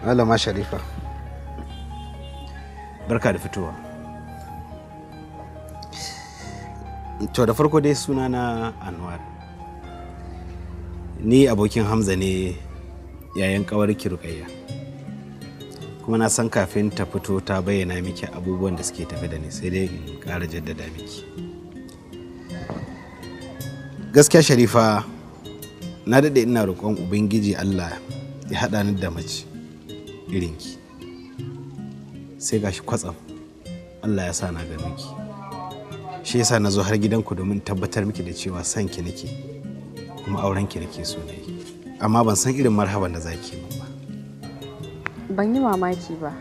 Malama Sharifa, barka da fitowa. To da farko dai sunana Anwar. Ni abokin Hamza ne, yayan ƙawarki Rukayya. Kuma na san kafin ta fito ta bayyana miki abubuwan da suke tafe da ni, sai dai in ƙara jaddada miki. Gaskiya Sharifa, na daɗe ina roƙon Ubangiji Allah ya haɗa ni da mace irinki. Sai gashi kwatsam Allah ya sa na gano ki. Shi yasa na zo har gidanku domin tabbatar miki da cewa son ki nake kuma auren ki nake so na yi. Amma ban san irin marhaban da zaki min ba. Ban yi mamaki ba,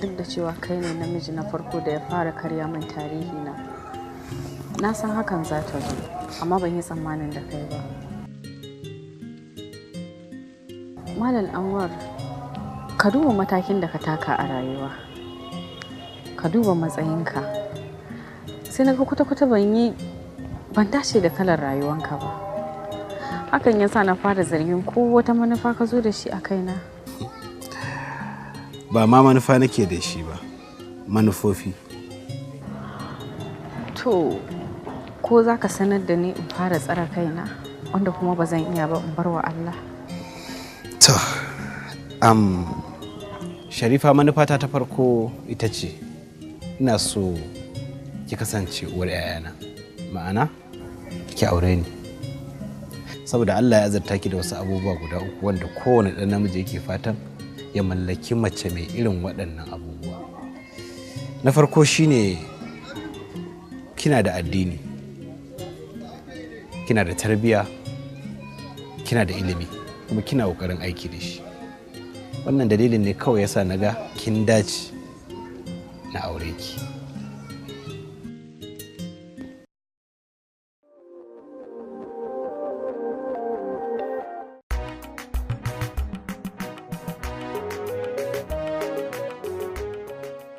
duk da cewa kai ne namiji na farko da ya fara karya min tarihi na. Na san hakan za ta zo, amma ban yi tsammanin da kai ba. Malam Anwar, ka duba matakin da ka taka a rayuwa. Ka duba matsayinka. Sai na ga kwata-kwata ban dace da kalar rayuwanka ba. Hakan ya sa na fara zargin ko wata manufa ka zo da shi a kaina. Ba ma manufa nake da shi ba, manufofi. To, ko za ka sanar da ni in fara tsara kaina, wanda kuma ba zan iya ba in bar wa Allah. To, Sharifa, manufata ta farko ita ce ina so ki kasance uwar 'ya'yana, ma'ana ki aure ni. Saboda Allah ya azurta ki da wasu abubuwa guda uku wanda kowane ɗan namiji yake fatan ya mallaki mace mai irin waɗannan abubuwa. Na farko shine kina da addini, kina da tarbiyya, kina da ilimi, kuma kina ƙoƙarin aiki da shi. Wannan dalilin ne kawai yasa na ga kin dace na aure ki.